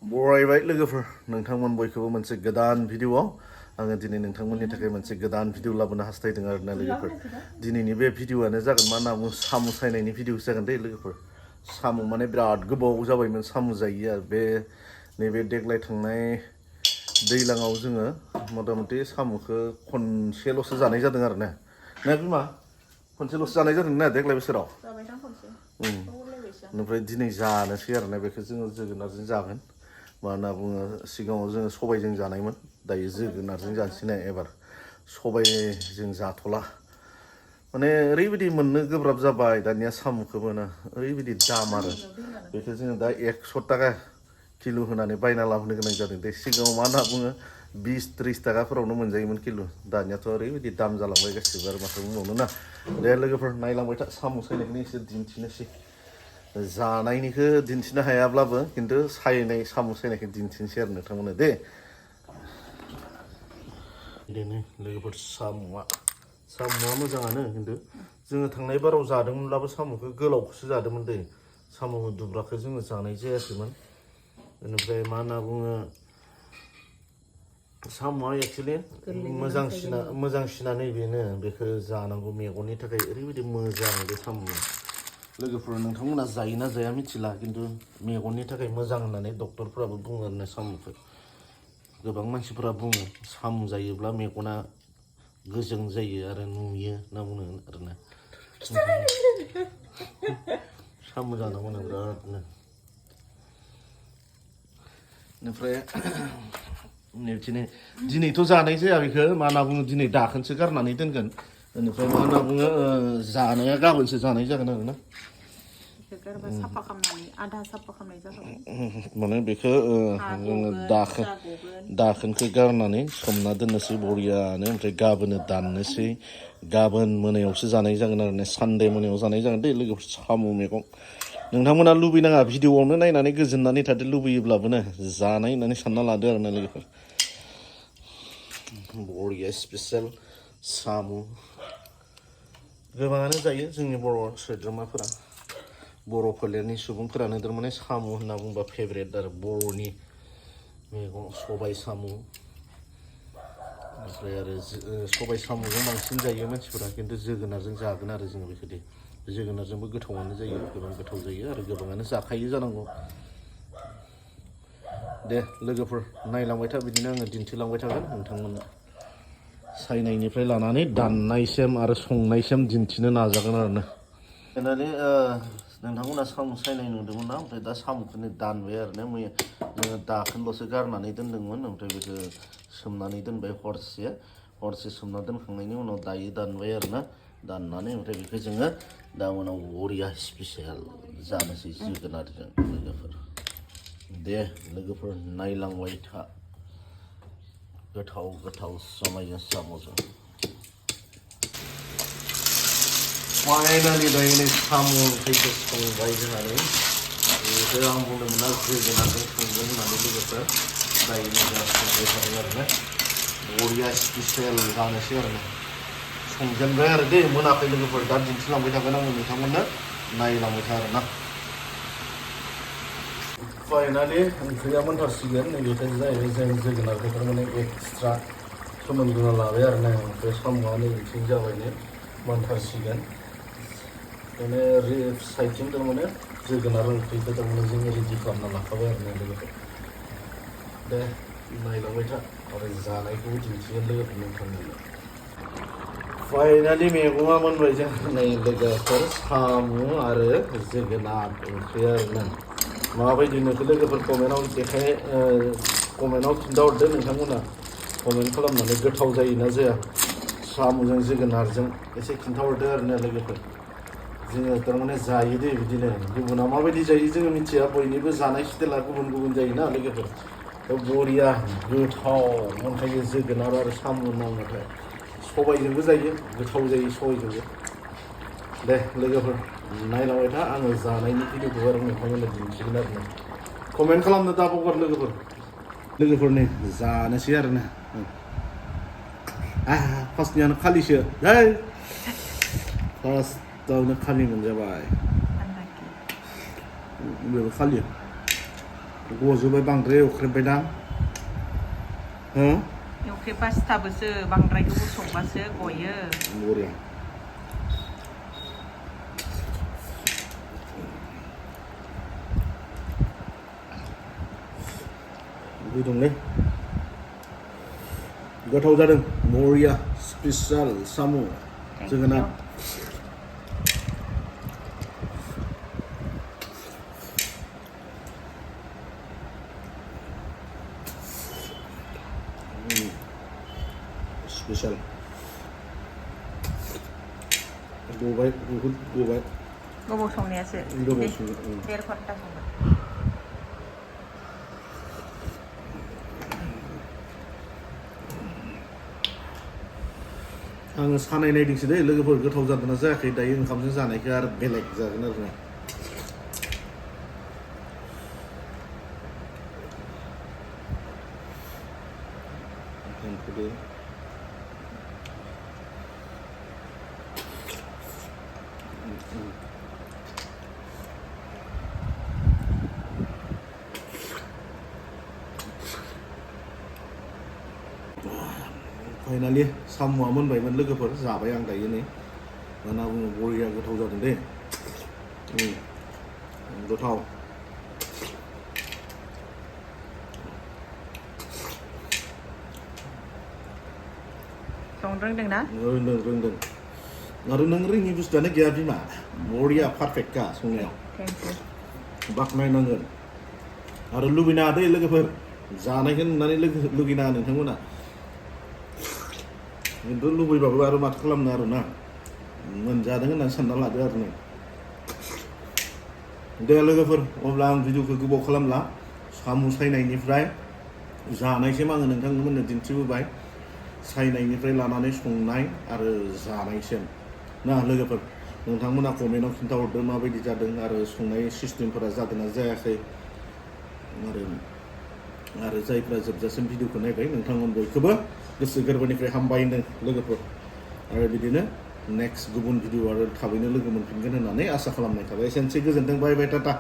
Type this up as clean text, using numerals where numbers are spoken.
बरायबाय लोगोफोर नोंथांमोन बयखौबो मोनसे गोदान भिडिअआव आङो दिनै नोंथांमोननि थाखाय मोनसे गोदान भिडिअ लाबोनो हास्थायदों आरोना लोगोफोर दिनैनि बे भिडिअआनो जागोन मा होनना बुङो साम' सायनायनि भिडिअ जागोन दे लोगोफोर साम' माने बिराद गोबाव जाबायमोन साम' जायि आरो बे नैबे देग्लाय थांनाय दैलाङाव जोङो मथा-मथि साम'खौ खनसेल'सो जानाय जादों आरो ना बिमा खनसेल'सो जानाय जादों ना देग्लाय बोसोराव ओमफ्राय दिनै जानोसै आरोना बेखौ जोङो जोगोनारजों जागोन मा होनना बुङो सिगाङाव जोङो सबायजों जानायमोन दायो जोगोनारजों जानोसै ना एबार सबायजों जाथ'ला माने ओरैबायदि मोननो गोब्राब जाबाय दानिया साम'खौबो ना ओरैबायदि दाम आरो बेखौ जोङो दा 100 थाखा किल' होनानै बायना लाबोनो गोनां जादों दे सिगाङाव मा होनना बुङो 20-30 थाखाफोरावनो मोनजायोमोन किल' दानियाथ' ओरैबायदि दाम जालांबाय गासिबो आरो माथो बुंबावनो ना दे लोगोफोर नायलांबाय था साम' सायनायखौनो एसे दिन्थिनोसै जानायनिखौ दिन्थिनो हायाब्लाबो खिन्थु सायनाय साम' सायनायखौ दिन्थिनोसै आरो नोंथांमोननो दे बेनो लोगोफोर साम'आ मोजाङानो खिन्थु जोङो थांनाय बाराव जादोंमोनब्लाबो साम'खौ गोलावखौसो जादोंमोन दै साम' दुब्राखौ जोङो जानाय जायाखैमोन बेनिफ्राय मा होनना बुङो साम'आ एक्सुवेलि मोजांसिना नैबेनो बेखौ जानांगौ मेगननि थाखाय ओरैबायदि मोजां बे साम'आ लोगोफोर नोंथांमोना जायोना जाया मिथिला खिन्थु मेगननि थाखाय मोजां होननानै डक्टरफोराबो बुङो आरोना साम'खौ गोबां मानसिफोरा बुङो साम' जायोब्ला मेगना गोजों जायो आरो नुयो होनना बुङो आरोना साम' जानांगौ बिरादनो बेनिफ्राय दिनैथ' जानाय जाया बेखौ मा होनना बुङो दिनै दाखोनसो गारनानै दोनगोन बेनिफ्राय मा होनना बुङो जानाया गाबोनसो जानाय जागोन आरो ना साफा खालामनानै आधा साफा खालामनाय जाबाय माने बेखौ जोङो दाखोनखौ गारनानै सोमना दोननोसै बरियानो ओमफ्राय गाबोनो दाननोसै गाबोन मोनायावसो जानाय जागोन आरो ना सानदे मोनायाव जानाय जागोन दे लोगोफोर साम' मैगं नोंथांमोना लुबैनाङा भिडिअआवनो नायनानै गोजोननानै थादो लुबैयोब्लाबो ना जानाय होननानै सानना लादो आरो ना लोगोफोर बरिया स्पेसियेल साम' गोबाङानो जायो जोंनि बर' सोद्रोमाफोरा बर' फोलेरनि सुबुंफोरानो थारमाने साम' होनना बुंबा फेभरेट आरो बर'नि मैगं सबाय साम' ओमफ्राय आरो सबाय साम'जों बांसिन जायो मानसिफोरा खिन्थु जोगोनारजों जागोन आरो जोङो बेखौ दे जोगोनारजोंबो गोथावानो जायो गोबां गोथाव जायो आरो गोबाङानो जाखायो जानांगौ दे लोगोफोर नायलांबाय था बिदिनो आङो दिन्थिलांबाय थागोन नोंथांमोननो सायनायनिफ्राय लानानै दाननायसिम आरो संनायसिम दिन्थिनो नाजागोन आरो ना नोंथांमोना साम' सायनाय नुदोंमोन ना ओमफ्राय दा साम'खौनो दानबाय आरो ना मैया जोङो दाखोनल'सो गारनानै दोनदोंमोन ओमफ्राय बेखौ सोमनानै दोनबाय हरसे सोमना दोनखांनायनि उनाव दायो दानबाय आरो ना दाननानै ओमफ्राय बेखौ जोङो दा उनाव बरिया स्पेसियेल जानोसै जोगोनारजों लोगोफोर दे लोगोफोर नायलांबाय था गोथाव समायना साम'जों फाइनालि दायो साम' ओंख्रिखौ संबाय होननानै बेखौ आं बुंदोंमोन ना जोगोनारजों संगोन होननानै लोगोफोर दायो जोंहा संबाय थादों आरो ना बरिया स्पेसियेल जानोसै आरो ना संजेनबाय आरो दे मोनाखै लोगोफोर दा दिन्थिलांबाय थागोन आङो नोंथांमोननो नायलांबाय था आरो ना फाइनालि ओंख्रिया मोनथारसिगोन नैबेखौ जाहैबाय जों जोगोनारखौ थारमाने एक्सट्रा फोमोनग्रोना लाबाय आरो ना ओमफ्राय साम'आ नैबेथिं जाबायनो मोनथारसिगोन माने साइडथिं थारमाने जोगोनार ओंख्रिखौ थारमाने जोङो रेडि खालामना लाखाबाय आरो ना लोगोफोर दे नायलांबाय था आरो जानायखौबो दिन्थिगोन लोगोफोर नोंथांमोननो फाइनालि मैगङा मोनबाय जोंहा लोगोफोर साम' आरो जोगोनार ओंख्रि आरो ना माबायदि नुखो लोगोफोर कमेन्टआव खिन्थाहरदो नोंथांमोना कमेन्ट खालामनानै गोथाव जायोना जाया साम'जों जोगोनारजों एसे खिन्थाहरदो आरो ना लोगोफोर जोङो थारमाने जायो दे बिदिनो गुबुना माबायदि जायो जोङो मिथिया बयनिबो जानाय स्टाइला गुबुन जायोना लोगोफोर बरिया गोथाव मोनखायो जोगोनार आरो साम' नांबाथाय सबायजोंबो जायो गोथाव जायो सबायजोंबो दे लोगोफोर नायलांबाय था आङो जानायनि भिडिअखौ आरो नोंथांमोननो दिन्थिगोन आरो ना कमेन्ट खालामनो दा बावगार लोगोफोरनि जानोसै आरो ना फार्स्टनियानो खालिसो फार्स्टआवनो खालि मोनजाबाय बेबो खालि गजोबबाय बांद्राय एवख्रेबबायना हो एवख्रेबबा सिथाबोसो बांद्राय गोबाव संबासो गयो बरिया गुदुंलै गोथाव जादों बरिया स्पेसियेल साम' जोगोनार स्पेसियेल गबाय बुहुद गबाय गोबाव संनायासो गोबाव संनो 1.5 घन्टा संबाय आङो सानाय नायदोंसो दै लोगोफोर गोथाव जादोंना जायाखै दायो ओंखामजों जानायखौ आरो बेलेग जागोन आरो ना फाइनालि साम'आ मोनबायमोन लोगोफोर जाबाय आं दायो नै मा होनना बुङो बरिया गोथाव जादों दे गोथाव संनो रोंदोंना रोंदों आरो नों रोङि बुस्थुआनो गैया बिमा बरिया पारफेक्टखा संनायाव थेंक इउ बाख्नायनांगोन आरो लुबैनाङा दै लोगोफोर जानायखौ नुनानै लुगैनाङा नोंथांमोना खिन्थु लुबैबाबो आरो माथो खालामनो आरो ना मोनजादों होननानै सानना लादो आरो नों दे लोगोफोर अब्ला आं भिडिअखौ गोबाव खालामला साम' सायनायनिफ्राय जानायसिम आङो नोंथांमोननो दिन्थिबोबाय सायनायनिफ्राय लानानै संनाय आरो जानायसिम ना लोगोफोर नोंथांमोना कमेन्टआव खिन्थाहरदो माबायदि जादों आरो संनाय सिस्टेमफोरा जादोंना जायाखै आरो जायफ्रा जोबजासिम भिडिअखौ नायबाय नोंथांमोन बयखौबो गोसो गोरबोनिफ्राय हामबाय होनदों लोगोफोर आरो बिदिनो नेक्स्ट गुबुन भिडिअ आरो थाबैनो लोगो मोनफिनगोन होननानै आसा खालामनाय थाबाय एसेनोसै गोजोन्थों बाय बाय टाटा